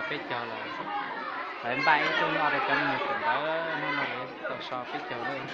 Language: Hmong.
peb caug lawm. Lawv npaj ib tug noj rau cov me nyuam ntawd, hnub no lawv tau so peb caug lawm.